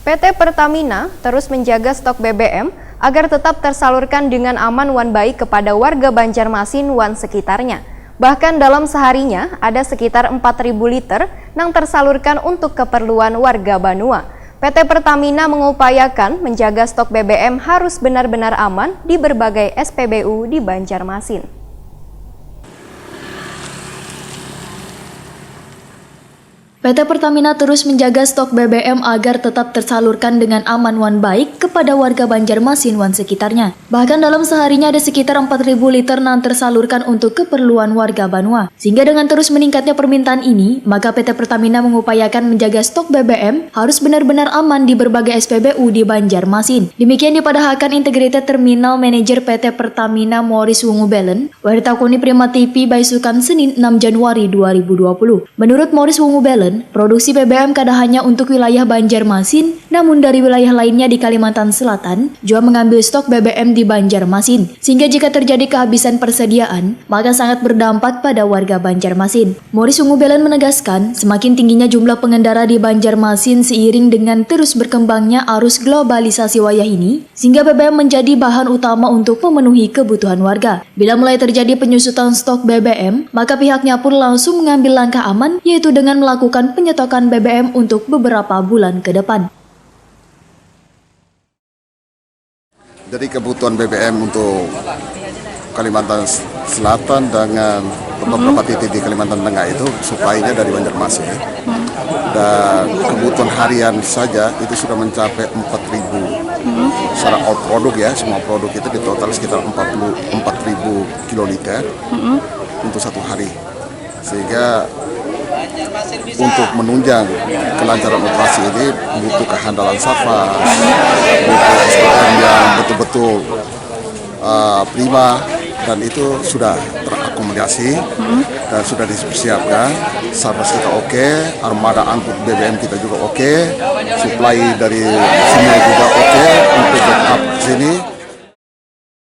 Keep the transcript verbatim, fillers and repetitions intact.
P T Pertamina terus menjaga stok B B M agar tetap tersalurkan dengan aman wan baik kepada warga Banjarmasin wan sekitarnya. Bahkan dalam seharinya ada sekitar empat ribu liter nang tersalurkan untuk keperluan warga banua. P T Pertamina mengupayakan menjaga stok B B M harus benar-benar aman di berbagai S P B U di Banjarmasin. P T Pertamina terus menjaga stok B B M agar tetap tersalurkan dengan aman wan baik kepada warga Banjarmasin wan sekitarnya. Bahkan dalam seharinya ada sekitar empat ribu liter nang tersalurkan untuk keperluan warga banua. Sehingga dengan terus meningkatnya permintaan ini, maka P T Pertamina mengupayakan menjaga stok B B M harus benar-benar aman di berbagai S P B U di Banjarmasin. Demikian dipadahakan Integrated Terminal Manager P T Pertamina Moris Wungubelen, wadah ditakuni Prima T V baisukan Senin enam Januari dua ribu dua puluh. Menurut Moris Wungubelen, produksi B B M kada hanya untuk wilayah Banjarmasin, namun dari wilayah lainnya di Kalimantan Selatan juga mengambil stok B B M di Banjarmasin, sehingga jika terjadi kehabisan persediaan, maka sangat berdampak pada warga Banjarmasin. Moris Wungubelen menegaskan, semakin tingginya jumlah pengendara di Banjarmasin seiring dengan terus berkembangnya arus globalisasi wayah ini, sehingga B B M menjadi bahan utama untuk memenuhi kebutuhan warga. Bila mulai terjadi penyusutan stok B B M, maka pihaknya pun langsung mengambil langkah aman, yaitu dengan melakukan penyetokan B B M untuk beberapa bulan ke depan. Jadi kebutuhan B B M untuk Kalimantan Selatan dengan beberapa titik di Kalimantan Tengah itu supply-nya dari Banjarmasin. Dan kebutuhan harian saja itu sudah mencapai empat ribu. Secara all produk ya, semua produk itu di total sekitar empat puluh empat ribu kiloliter untuk satu hari. Sehingga untuk menunjang kelancaran operasi ini butuh kehandalan sarfas, butuh S D M yang betul-betul uh, prima, dan itu sudah terakomodasi dan sudah dipersiapkan. Sarfas kita oke, armada angkut B B M kita juga oke, supply dari sini juga oke untuk backup ke sini.